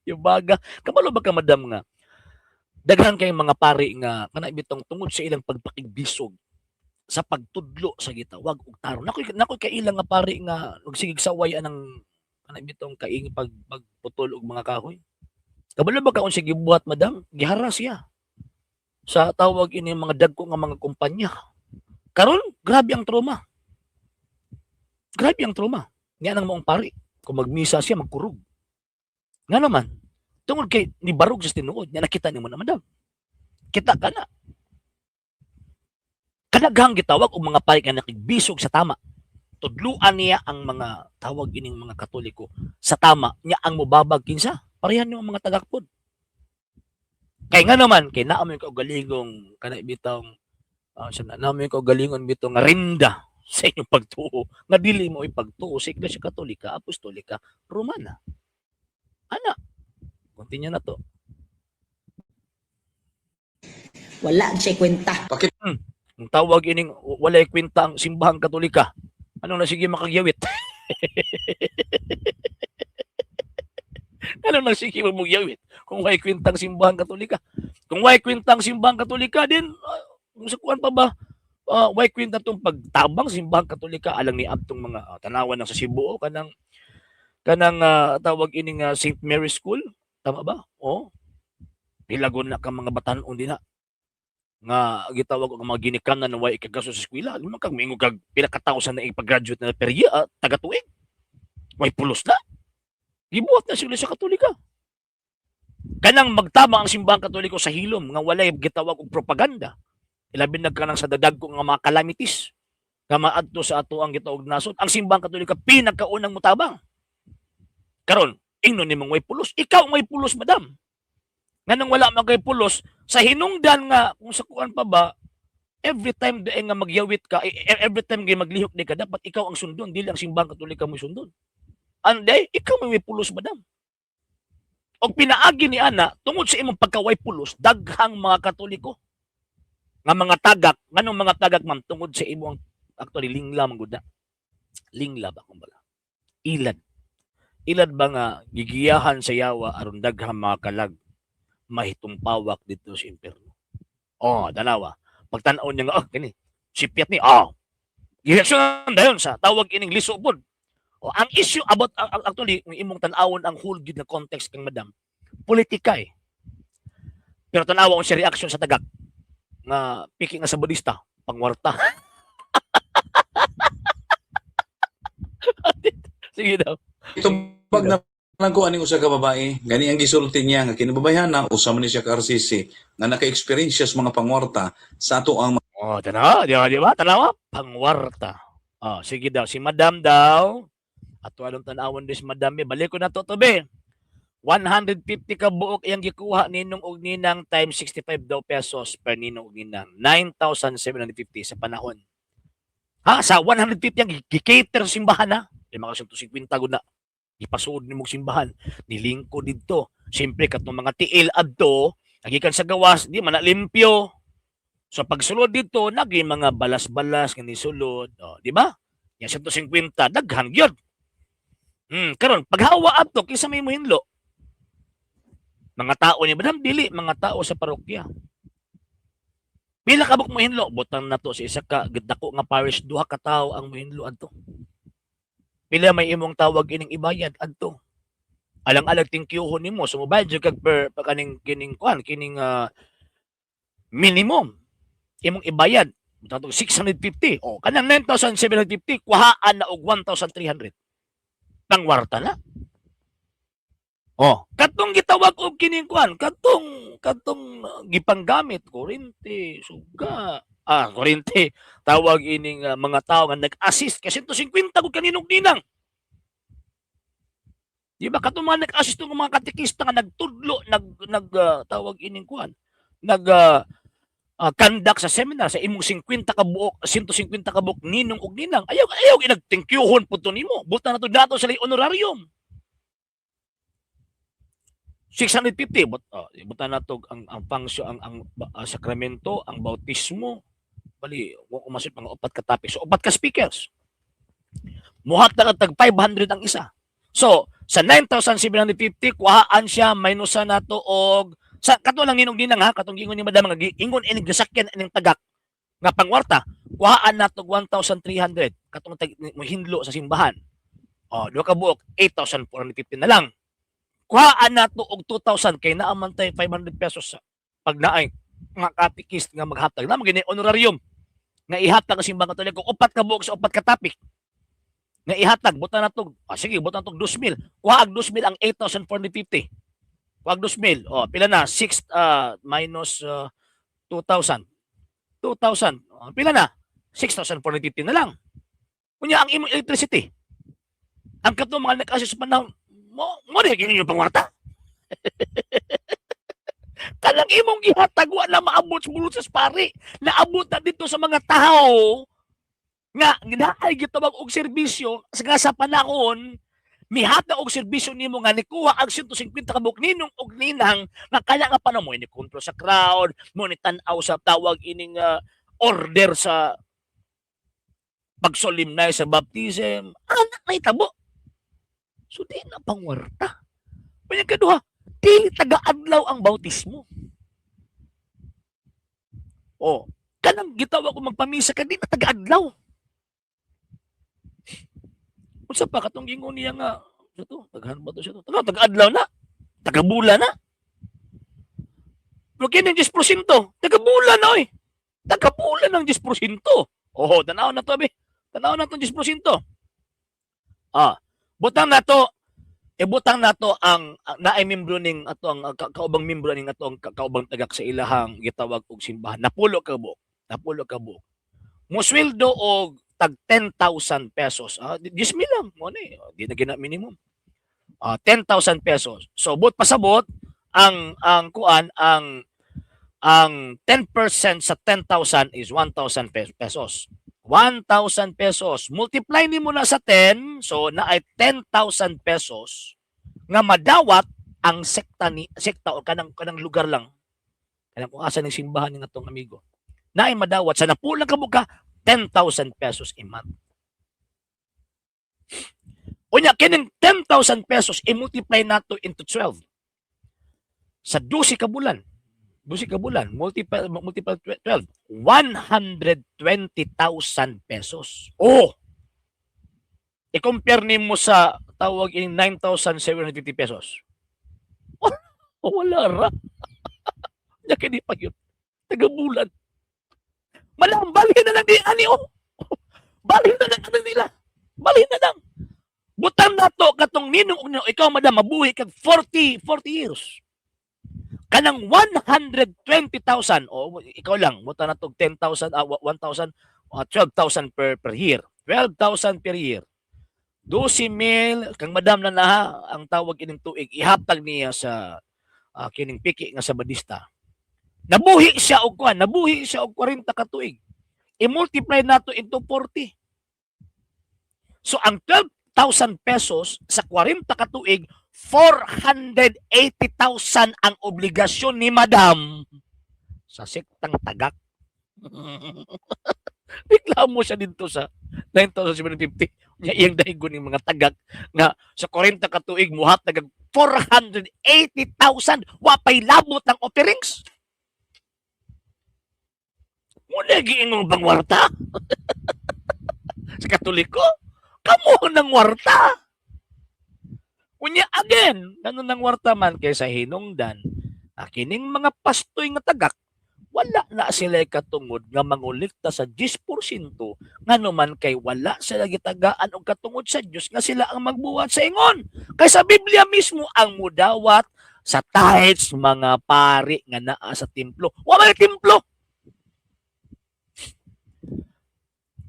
Yung baga, kabalo ba ka, madam, nga daghan kay mga pare nga kana bitong tungod sa ilang pagpakigbisog sa pagtudlo sa gitawag og tarong. Nakoy kailang nga pare nga nagsigig saway anang kana bitong kaing pagputol og mga kahoy. Kabalo ba ka unsa gibuhat, madam? Gihara siya sa tawag ini mga dagko nga mga kumpanya. Karon grabe ang trauma. Grabe ang trauma. Nga nang maong pari. Kung magmisa siya, magkurog. Nga naman, tungod kay ni barog sa tinuod, nga nakita nimo na, madam. Kita ka na. Kadaghang gitawag og mga pari nga nakigbisog sa tama. Tudluan niya ang mga tawag ining mga Katoliko sa tama niya ang mubabag kinsa? Parehan niyo ang mga tagakpod. Kay nga naman, kay naa mo yung kaugalingong kana bitong sa naa mo yung kaugalingon bitong nga rinda sa inyong pagtuo nga dili mo ipagtuo sa Iglesia Katolika Apostolika Romana. Ana, continue na to.
Wala siya kwenta.
Ang tawag ining walay kwenta ang Simbahang Katolika. Anong na sige makagyawit? Ano na sige mamugyawit kung walay kwenta ang Simbahang Katolika? Kung walay kwenta ang Simbahang Katolika din, kung sa kuan pa ba, walay kwenta tong pagtabang Simbahang Katolika alang ni abtong mga tanawan ng sa Cebu o kanang kanang tawag ining St. Mary School, tama ba? Oh. Pilagon na ka mga batan-on din na nga gitawag og mga ginikanan na way ikagasto sa eskwela, di man kag moingon kag pila ka tawo sa na pag-graduate na per year, taga tuig. Way pulos na. Gibuhat na sila sa Katolika. Kanang magtama ang Simbahang Katoliko sa hilom nga walay gitawag og propaganda. Ilabi na kanang sa dadagko nga mga calamities nga maadto sa ato ang gitawag nasod. Ang Simbahang Katolika pinakaunang mutabang. Karon, ingnon nimong way pulos. Ikaw ang way pulos, madam. Nganong wala man kay pulos sa hinungdan nga kung sa kuan pa ba, every time di nga magyawit ka, every time nga maglihok di ka, dapat ikaw ang sundon, dili ang Simbahang Katolika mo sundon. Anday, ikaw may pulos, madam. Og pinaagi ni ana, tungod sa imong pagkaway pulos, daghang mga Katoliko nga mga tagak, nganong mga tagak, ma'am, tungod sa imong actually lingla man gud na. Lingla ba kumbaga? Ilad. Ilad ba nga gigiyahan sa yawa aron daghang mga kalag mahitumpawak dito sa impierno. Oh, dalawa. Pagtan-aw niya nga, oh, kini, sipyat ni, oh. Gireaksyonan dayon sa tawag ining liso pod. Oh, ang issue about actually kung imong tan-awon ang whole gid na context kang madam, politika eh. Pero tan-awa ang siya reaction sa tagak nga piki nga sa Budista, pangwarta. Sige daw.
Itubag na lang ko aning usa ka babae, gani ang gisulti niya nga kinababayhana usa man ni siya ka RCC nga naka-experience siya sa mga pangwarta sa ato ang
Oh, tanawa, di ba, di ba? Tanawa, pangwarta. Oh, sige daw, si madam daw. Ato anong tanawon din si madam, eh. Balik ko na to, be. 150 ka buok iyang gikuha ninong og ninang times 65 daw pesos per ninong og ninang. 9,750 sa panahon. Ha, sa 150 ang gi-cater sa simbahan ha. Di mga 150 gud na. Gipasuod nimo simbahan. Nilingko didto. Siyempre katong mga tiil adto, nagikan sa gawas, di man na limpyo. So pagsulod dito, naging mga balas-balas nga nisulod, oh, di ba? Yang 150 daghan gyud. Karon paghawa adto kinsa may mohinlo? Mga tao ni madam dili mga tao sa parokya. Pila ka buok mohinlo? Butang nato sa isa ka dako nga parish, duha ka tawo ang mohinlo adto. Pila may imong tawag ining ibayad adto? Alang-alang thank you nimo, so mobayad jud kag per kaning kining kuan kining Minimum imong ibayad, butang og 650. O kanang 9,750, kuhaan na og 1,300. Pangwarta na. Oh, katong gitawag og kining kuan, katong katong gipanggamit kuryente, suga, kuryente, tawag ining mga tao nga nag-assist kay 150 gud kaninong ninang. Di ba katong mga nag-assist ng mga katekista nga nagtudlo, nag nag tawag ining kuan, nag conduct sa seminar sa imong 50 ka buok, 150 ka buok ninong ug ninang. Ayaw ayaw inag-thank-youhon pud to nimo. Buta na to dato sila honorarium. 650 but buta na to ang pangsyo ang sakramento, ang bautismo, bali wa ko masip mga upat ka topic. So upat ka speakers. Muhatag tag 500 ang isa. So sa 9,750, kuhaan siya, minusan nato og sa kato lang ninong ninang ha, katong giingon ni madam nga giingon ining gisakyan ining tagak nga pangwarta, kuhaan nato 1,300 katong tag mohinlo sa simbahan. Oh, duha ka buok, 8,450 na lang. Kuhaan nato og 2,000 kay naa man tay 500 pesos sa pag naay mga katikist nga maghatag na magini honorarium nga ihatag ang Simbang Katoliko, upat ka buok sa upat ka topic nga ihatag, buta na to, sige, buta na to 2,000. Kuha og 2,000 ang 8,450, kuha og 2,000. Oh, pila na? 6 minus 2,000, 2,000. Oh, pila na? 6,450 na lang. Unya ang imong electricity, ang katong mga nag-assist pa na mo mo rin yung pangwarta. Kanang imong gihatag, wa na maabot sa bulot sa pari, naabot na dito sa mga tao nga naay gitawag og serbisyo nga sa panahon mihatag og serbisyo nimo nga nikuha ang 150 ka buok ninong og ninang nga kaya nga panahon mo ini kontrol sa crowd mo ni tan-aw sa tawag ining order sa pagsolemnize sa baptism, anak na itabo. So di na pangwarta. Kanya kaduha, dili taga-adlaw ang bautismo. Oh, kanang gitawag ko magpamisa ka, di na taga-adlaw. Unsa pa katong gingon niya nga sa to, taghan ba to siya to? Taga taga-adlaw na. Taga-bula na. Pero kini 10%, taga-bula na oy. Taga-bula ng 10%. Oh, tanaw na to, be. Tanaw na to 10%. Butang na to, ibutang nato ang naay membro ning ato ang kaubang membro ning ato ang kaubang tagak sa ilahang gitawag og simbahan. Napulo ka buok. Napulo ka buok. Mosweldo og tag 10,000 pesos. 10 mil lang mo ni. Di na gina minimum. 10,000 pesos. So but pasabot ang kuan ang 10% sa 10,000 is 1,000 pesos. 1,000 pesos. Multiply nimo na sa 10, so naay 10,000 pesos nga madawat ang sekta ni sekta o kanang kanang lugar lang. Kanang kung asa ning simbahan ning atong amigo. Naay madawat sa napulang ka buka 10,000 pesos a month. Unya kining 10,000 pesos i-multiply nato into 12. Sa 12 ka bulan. 12 ka bulan, multiply multiply 12, 120,000 pesos. Oh. I-compare nimo sa tawag in 9,750 pesos. Wala ra. Nya kini pa yun. Taga bulan. Malam, balhin na lang di ani oh. Balhin na lang ano nila. Balhin na lang. Butang nato katong ninong og ninong, ikaw madam mabuhi kag 40 40 years. Kanang 120,000 o ikaw lang butang nato 10,000, 1,000, 12,000 per year. 12,000 per year. 12 mil kang madam na naha ang tawag ining tuig ihatag niya sa kining piki nga Sabadista. Nabuhi siya og kuan, nabuhi siya og 40 ka tuig. I-multiply nato into 40. So ang 12,000 pesos sa 40 ka tuig, 480,000 ang obligasyon ni madam sa sektang tagak. Reklamo siya dito sa 9,750. Nya iyang dahigon ng mga tagak nga sa 40 ka tuig muhatag og 480,000, wa pay labot ng offerings. Muna giingong pangwarta sa Katoliko. Kamo nang warta. Unya again, ngano nang warta man kay sa hinungdan, kining mga pastoy nga tagak, Wala na sila katungod nga mangolekta sa 10% nganuman kay wala sila gitagaan og katungod sa Dios nga sila ang magbuhat sa ingon. Kay sa Biblia mismo, ang mudawat sa tithes mga pari nga naa sa templo. Wa may templo.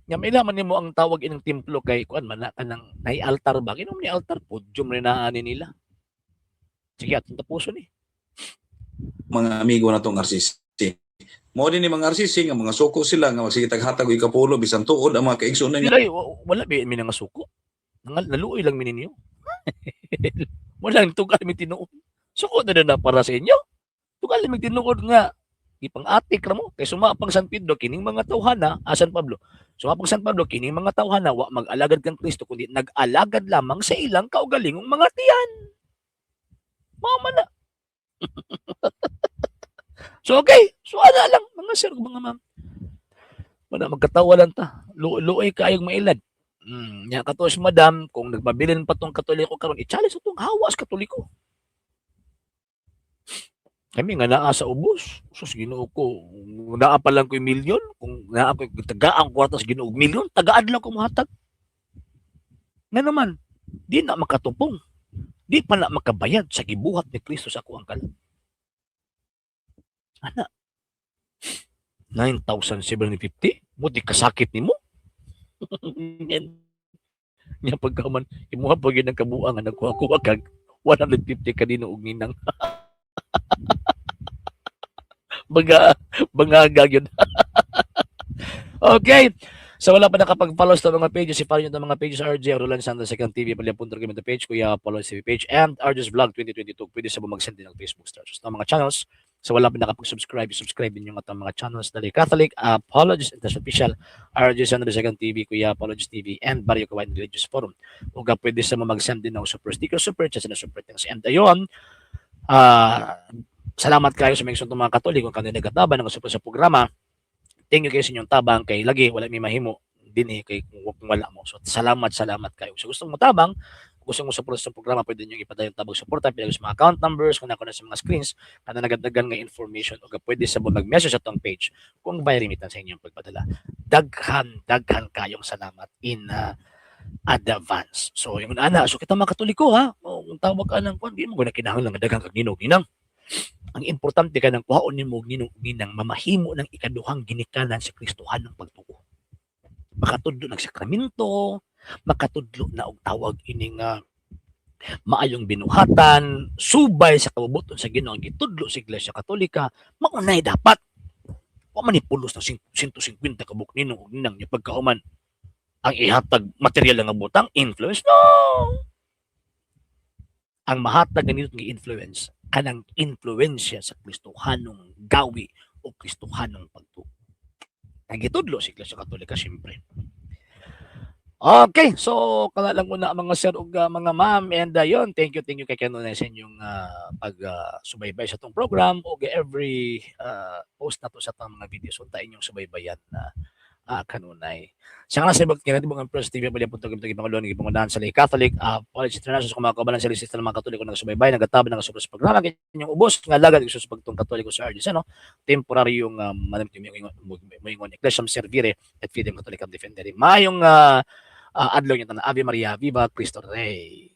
Nga may man nimo ang tawag ining templo kay kuan man na kanang nay altar ba? Kinom ni altar, podium rin na ani nila. Sige, atong tapuson ni.
Mga amigo na tong RCC. Mao din ni mga RCC nga mga suko sila nga magsige taghatag og ikapulo bisan tuod ang mga kaigsuonan nga
Dili, wala bi mi nga suko. Naluoy lang mi ninyo. Wala lang tugal mi tinuod. Suko na na para sa inyo. Tugal mi tinuod nga ipang-atik ra mo kay sumapang San Pedro kining mga tawhana, ah, San Pablo. Sumapang San Pablo, kining mga tawhana wa mag-alagad kang Kristo kundi nag-alagad lamang sa ilang kaugalingong mga tiyan. Mao man na. So okay, so ana lang, mga sir, mga ma'am. Wala, magkatawa lang ta. Luoy kaayong mailad. Nya kato si madam, kung nagpabilin pa tong Katoliko karon, i-challenge atong hawas Katoliko. Kami nga naa sa ubos. Sus, Ginoo ko, naa pa lang ko'y milyon, kung naa ko'y tagaang kwarta sa Ginoo milyon, tagaan lang ko mohatag. Nga naman, di na makatupong. Di pa na makabayad sa gibuhat ni Kristo sa akuang kalag. Ana. 9,750? Mo di kasakit nimo? Nya pagkaman imuha pa gyud ang kabuang nga nagkuha-kuha kag 150 kanino og ninang. Baga bangaga gyud. Okay. So wala pa nakapag-follow sa mga pages, i-follow nyo itong mga pages: RJ Roland Santos Second TV, Palya Punto Argumento page, Kuya Paulo TV page, and RJ's Vlog 2022. Pwede sa mag-send din ng Facebook stars. So, mga channels, so wala pa nakapag-subscribe, subscribe din yung atong mga channels dali: Catholic Apologist International Official, RJ Santos Second TV, Kuya Apologist TV, and Barrio Kawayan Religious Forum. O pwede sa mag-send din ng super sticker, super chat, na super thanks. And ayun, salamat kayo sa mga mga Katoliko kung kanila nagataban ng sa programa. Thank you kayo sa inyong tabang kay lagi wala may mahimo din eh kay kung wala mo. So salamat, salamat kayo. So gusto mo tabang, gusto mo support sa programa, pwede niyo ipadayon tabang suporta pwede sa mga account numbers kung nako na sa mga screens kana nagadagan nga information o pwede sa mag-message sa atong page kung by remittance sa inyong pagpadala. Daghan, daghan kayong salamat in advance. So yung ana, so kita mga Katoliko ha, o, kung tawag ka ng kwan, di mo na kinahanglan nga daghang kag ninong ninang. Ang importante ka ng kuhaon nimo og ninong ug ninang mamahimo ng ikaduhang ginikanan sa Kristohanong pagtuo. Makatudlo ng sakramento, makatudlo na og tawag ining maayong binuhatan, subay sa kabubuton sa Ginoo ang gitudlo sa Iglesia Katolika, maunay dapat. Wa man ni pulos na 150 ka buok ninong ug ninang nya pagkahuman ang ihatag material nga butang influence, no. Ang mahatag ganito nga influence kanang influensya sa Kristohanong gawi o Kristohanong pagtuo. Ang gitudlo sa Iglesia Katolika siyempre. Okay, so kana lang muna, mga sir ug mga ma'am, and yun, thank you kay kanunay sa inyong pag subaybay sa atong program ug every post nato sa atong mga videos, unta inyong subaybayan na kanunay. Sa nga sa ibang kinatibong ang Press TV Palya Punto Gimto Gipangulohan gipangunahan sa Catholic College International sa mga kabalan sa lista ng mga Katoliko nagasubaybay, nagatabi, nagasuporta sa programa, inyong ubos nga lagad sa pagtong Katoliko sa RG no temporaryong manimtim moingon Ecclesiam Servire et Fidem Catholicam Defendere. Mayong adlaw niyo tanan. Ave Maria, Viva Cristo Rey.